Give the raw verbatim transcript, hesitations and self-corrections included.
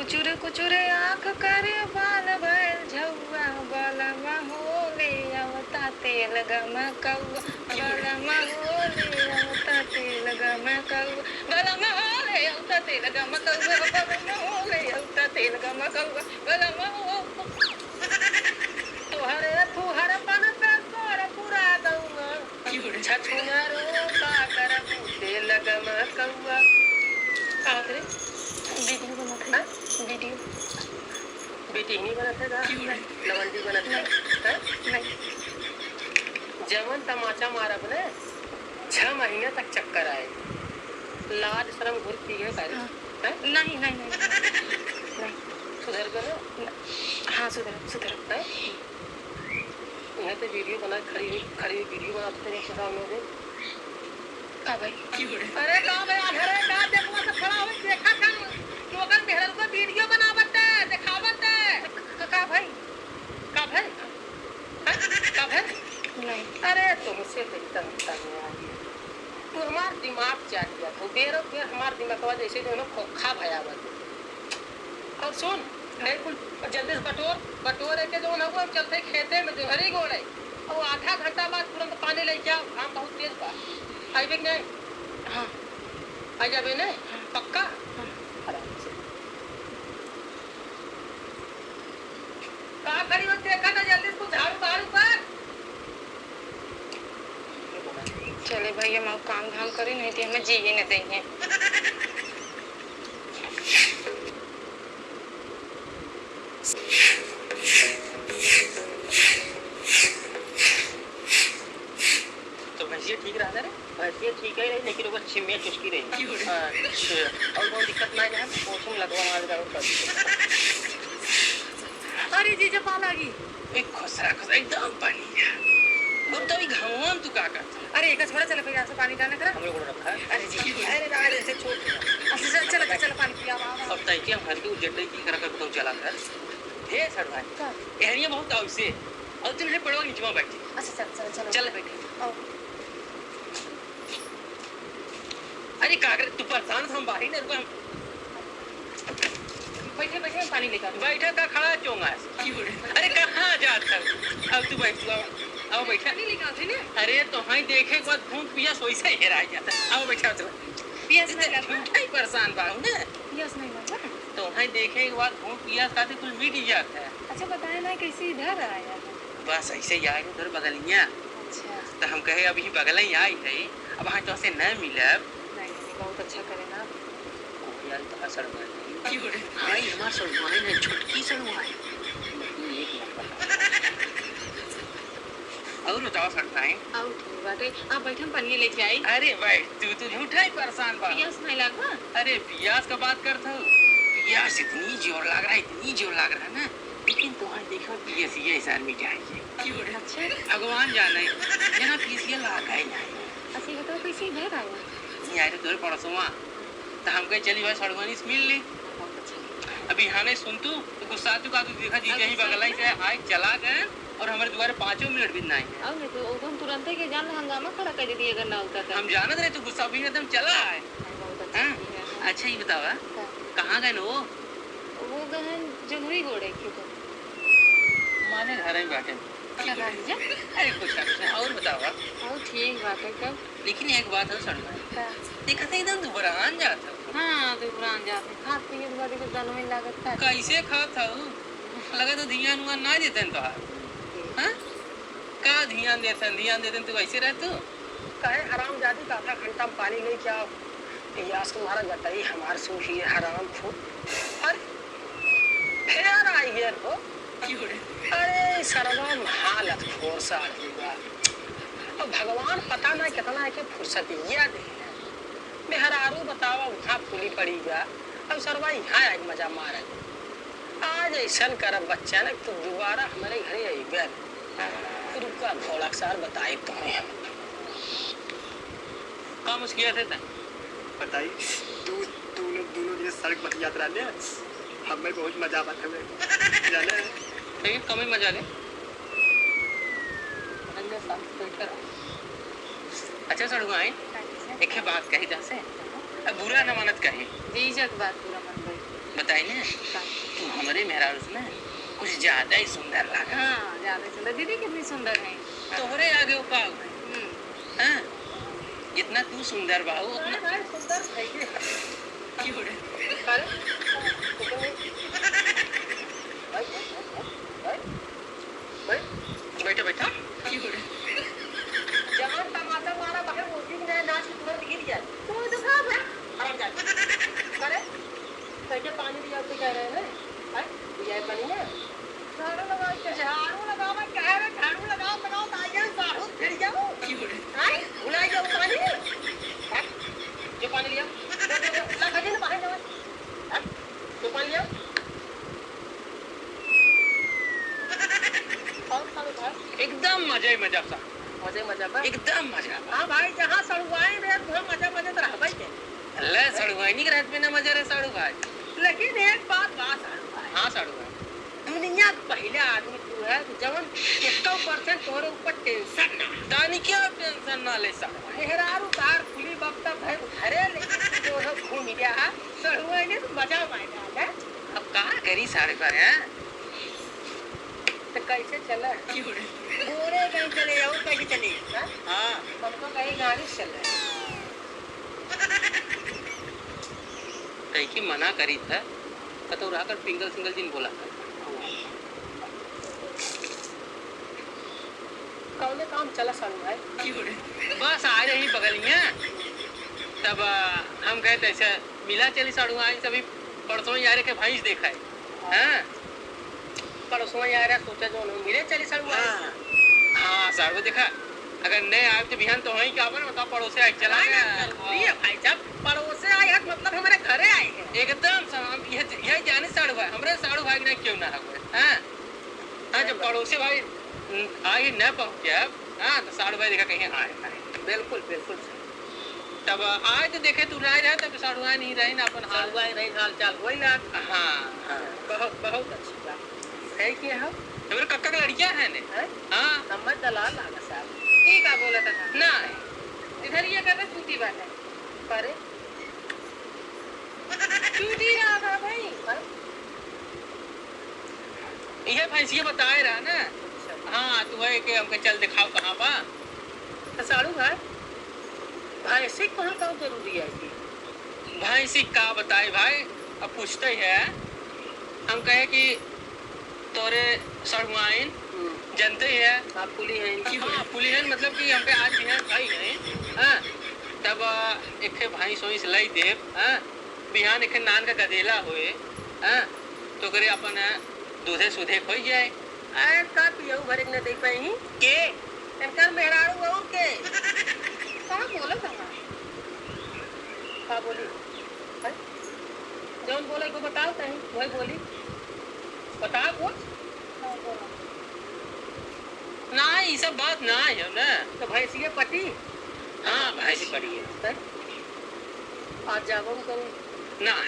चुर कुचुर आँख करे बाल भैल झौआ, बलमा हो ले अवता तेल गमकौआ, बलमा हो ले अवता तेल गमकौआ, बलमा हो ले अवता तेल गमकौआ, बलमा हो ले अवता तेल गमकौआ, बलमा हो। तोहरे फुहरपन पे तोर पूरा गौआ। छछुनरो का करबू तेल गमकौआ। का होत रे? वीडियो बनत है। हाँ? वीडियो। बेटी ही नहीं बनत है का? लवंडी बनत है? नहीं। हाँ? नहीं। जवन तमाचा मारब ने, छह महीना तक चक्कर आए। लाज शरम घुर पी गए सारे। हाँ। हैं? नहीं, नहीं, नहीं, नहीं। नहीं। सुधर गए ना? न-, हाँ, सुधरब, सुधरब। हैं? यहाँ पे वीडियो बना, खड़ी हुई, खड़ी हुई वीडियो बनाते थे, सामने से। का भाई? अरे का भाई, अरे का देखवा तो खड़ा हुई, देखा था कि ओकर मेहरल को वीडियो बनावत है, दिखावत है। क-, क-, का भाई? का भाई? हैं? का भाई? नहीं। अरे तुमसे तो एकदम तंग आ गया। तू हमार दिमाग चाट गया, तू बेरो बेर हमार दिमागवा जैसे जो है ना खोखा भया बा तू। और सुन, नहीं कुल जल्दी से बटोर, बटोर के जो ना हुआ, चलते खेते में जो हरी गोड़े, और आधा घंटा बाद तुरंत पानी लेके आओ, घाम बहुत तेज बा। आइबे कि नहीं? हाँ। आ जाबे ने? हाँ। पक्का? हाँ। आराम से। का करी, वो देखा ना, जल्दी से कुछ झाड़ू बाड़ू कर। चले भाई, हम अब काम धाम करी, नहीं तो हमें जिए न देंगे। तो भैंसिया ठीक रहा ना रे? भैंसिया ठीक ही रही, लेकिन ओकर छिमिया चुचकी रही। अच्छा, और कौन दिक्कत ना है? पोछम लगवा मार दे और कर दे। अरे जीजा, पा लागी। ए, खुसरा, खुसरा, एकदम पानी है। अब तो अभी घमवा में तू का करत? अरे, एक छोड़ा, चले, पहले से पानी डालने करा। हमरे को रखा है। अरे जी, अरे, अरे, ऐसे छोड़ दे। अच्छा, चल, चल, चल, चल, पानी पिया, आवा, आवा। अब तय के हम हल्के उजड्डे की करा कर बताऊं, चला कर। हे सर भाई, का? एहरिया बहुत आवसे। और तुम है पड़वा नीचे में बैठी। अच्छा, चल, चल, चलो। चल, बैठी। आओ। अरे काकर, तू परेशान, हम बाहर ही ना रुका। बैठे, बैठे, हम पानी लेकर आते हैं। बैठा का, खड़ा चोंगा है? अरे कहाँ जात है? अब तू बैठ, तू आओ, आओ बैठा। पानी लेकर आते हैं ना। अरे तो हाँ, देखे के बाद भूख पियास वैसे ही हेरा जाता है। आओ बैठा तू। पियास नहीं लगा? झूठा ही परेशान बा ना। पियास नहीं लगा? तो हाँ, देखे के बाद भूख पियास खातिर कुल मिट जाता है। अच्छा बताए ना, कैसे इधर आया है? बस ऐसे ही आए उधर बगलिया। अच्छा। तो हम कहे, "अभी बगल ही आई है, अब हाँ तो से न मिलब।" नहीं, नहीं, बहुत अच्छा करे ना। कोई यार तो हंसड़ मार रही। हाँ, ये हमार सड़ुआइन है, छोटकी सड़ुआइन। नहीं, एक नंबर। और बताओ सड़ुआइन। और ठीक बाटे, आप बैठे, हम पनिया लेके आई। अरे भाई, तू तो झूठा ही परेशान बा। पियास नहीं लाग बा? अरे पियास का बात करत हो, पियास इतनी जोर लाग रहा है, इतनी जोर लाग रहा है ना। लेकिन तोहार देखा, पियसिया ऐसा मिटाई है। अच्छा। भगवान जाने, जना पियसिया लागे नहीं। अच्छा, ये बताओ, कैसे इधर आया? ये आए रे तोरे पड़ोसवा, तो हम कहे, "चली भाई, सड़ुआइन से मिल ली।" बहुत अच्छा। अभी हाँ नहीं सुन तू, तो गुस्सा तू का, तू देखा, जी, अब यही गुस्सा बगल ही से आए, चला गए और हमारे दुआरे पाँचों मिनट भी नहीं है। अब नहीं तो, वो हम तुरंते के जान हंगामा खड़ा कर देती अगर ना होता तो। हम जानत रहे तू गुस्सा भी एकदम चला है। हाँ, बहुत अच्छा हाँ? किया है। अच्छा, ये बतावा, हाँ। कहाँ गए न वो? वो गहन जमुई गोड़े खेतों। माने घर ही बाटे। क्या बात है? अरे कुछ ना, कुछ ना। और बतावा? और ठीक बात है, कब? लेकिन एक बात है, सुन भाई। क्या? देखा था एकदम दुबरान जात है। हाँ, दुबरान जात है। खात पिए के बाद एकदम दनवे लागत था। कैसे खात था वो? लगा तो ध्यान उयान ना देते हैं तोहार। हाँ? का ध्यान देते हैं? ध्यान देते हैं तो वैसे रहते हो? काहे हरामजादी का आधा घंटा में पानी लेके आओ? पियास के मारा गटई हमार सूखी है, हराम खो। अरे, फेर आई गेल हो। अरे, सरवा हालत खोर साढ़ू बा। अब भगवान पता ना कितना एके फुर्सतिया दे। मेहरारू बतावा, उहाँ फूली पड़ी बा। अब सरवा इहाँ आके मजा मारे। आज ऐसन करब बच्चा ना, तू दोबारा हमरे घरे अइबे न। रुका, घोड़ा के सार बताई तुम्हें हम। का मुस्कियात है तैं? बताई, तू, तू लोग दोनों जने सड़क बतियात रहले, हमें बहुत मजा आवत हवे, जाने? सही, कम ही मजा ले। अच्छा, सड़ुआइन, हाँ जी। एके बात कही तहसे, अब बुरा न मानत कही। जीजा के बात बुरा मन भाई। बताई ना, का? तू हमरे मेहरारू से ना कुछ ज्यादा ही सुंदर लागा। हाँ, ज्यादा ही सुंदर। दीदी कितनी सुंदर है। तोहरे आगे वो का है? हम्म। हाँ? जितना तू सुंदर बा, वो उतना हाँ, भाई, सुंदर है ये। क्यों रे? अरे? भाई, भाई, भाई, भाई। भाई, बैठा, बैठा। की हो रे? जहाँ तमाचा मारा, बाहर मुर्गी की तरह नाच के तुरंत गिर गया। तो, तो का भा? हरामजादी। अरे, कैसे पानी दिया, तो कह रहे हैं, हैं? दिया है पानी ना? झाड़ू लगाओ, क्या? झाड़ू लगाओ, मैं कह रहे, झाड़ू लगाओ, लगाओ, तो आइए, झाड़ू फिर जाओ। की हो रे? हैं? भुला जाओ पानी। हैं? जो पानी लिया, दो, दो, दो, ला, खा ना, बाहर जाओ। हैं? जो पानी लिया। और साढ़ू भाई? एकदम मजे ही मजा साहब। मजे ही मजा बा? एकदम मजा बा। हाँ भाई, जहाँ सड़ुआइन रहे, वहाँ मजा मजे तो रहबे के। ले, सड़ुआइन के रहत में ना मजा रहे साढ़ू भाई। लेकिन एक बात बा साढ़ू भाई। हाँ साढ़ू भाई। दुनिया के पहले आदमी तू है, जवन एक्को percent तोहरे ऊपर tension ना। तानी क्या tension ना ले साढ़ू भाई? मेहरारू तार खुली वक्त भर घरे लेके तोहरे घूम गया है, सड़ुआइन तो मजा मार डाल है। अब का करी साढ़ू भाई, हैं? तो कैसे चला? क्यों रे? गोरे कहीं चले जाओ, कैसे चले? हाँ? हाँ। हम तो कहीं गाड़ी से चल रहे हैं। कहीं की मना करी था, कतौ रहकर पिंगल सिंगल जिन बोला था। कौने काम चला साढ़ू भाई? क्यों रे? बस आ रही बगलिया, तब, आ, हम कहे तैसे मिला चली साढ़ू, आई सभी परसों यारे के भैंस देखा है। हाँ। परसों यारे सोचा जो उन्हें मिले चली साढ़ू आई। हाँ। हाँ, साढ़ू देखा, अगर नहीं आए तो बिहान तो वहीं का बन, मतलब पड़ोसे आए चला ना, गया। ना, जरूरी है भाई साहब, पड़ोसे आए हैं, मतलब हमारे घरे आए हैं। एकदम साहब, हम यह, यही जाने साढ़ू भाई, हमरे साढ़ू भाई के नहीं क्यों ना हुए, हाँ? हाँ, जब पड़ोसे भाई, न, आए न पहुँचे, हाँ, तो साढ़ू भाई देखा कहीं आए, आए। बिल्कुल, बिल्कुल सही। तब आए तो देखे तू नहीं रहे, तब साढ़ुआइन ही रही ना अपन हाल। साढ़ुआइन रही, हाल चाल वही लाग। हाँ, हाँ। बहुत, बहुत अच्छी बात। है कि हम? हमरे कक्का के लड़किया है ने? हैं? हाँ। हमार दलाल लागा साहब। ई का बोला था? ना। इधर ये कहता चूती बात है। अरे। चूती रहा था भाई। हैं? इहे भैंसिया बताए रहा ना। अच्छा। हाँ, तू है कि हमके चल दिखाओ कहाँ बा। तो साढ़ू भाई, भैंसी कहाँ का जरूरी है कि? भैंसी का बताई भाई, अब पूछते ही है। हम कहे कि तोरे सड़ुआइन हम्म। जनते ही है। आप पुली हैं। हाँ, पुली हैं, मतलब कि हमके आज बिहान भाई हैं, हाँ, तब, आ, एक ठे भैंस वैंस लाई देब, हाँ, बिहान एक ठे नान का गदेला होए, हाँ, तो करे अपन, आ, दूधे सूधे खोई जाए। अरे का पियऊ भरे के न दे पाई? के? इनकर मेहरारू और के? का बोलत हमार? का बोली? हैं? जौन बोले को बताओ तहीं, वही बोली। बताओ कुछ। हाँ, बोलो। ना, ई सब बात ना है ना। तो भैंसिया पटी? हाँ, भैंसी पटी है। हैं? आज जाबो न करी। ना।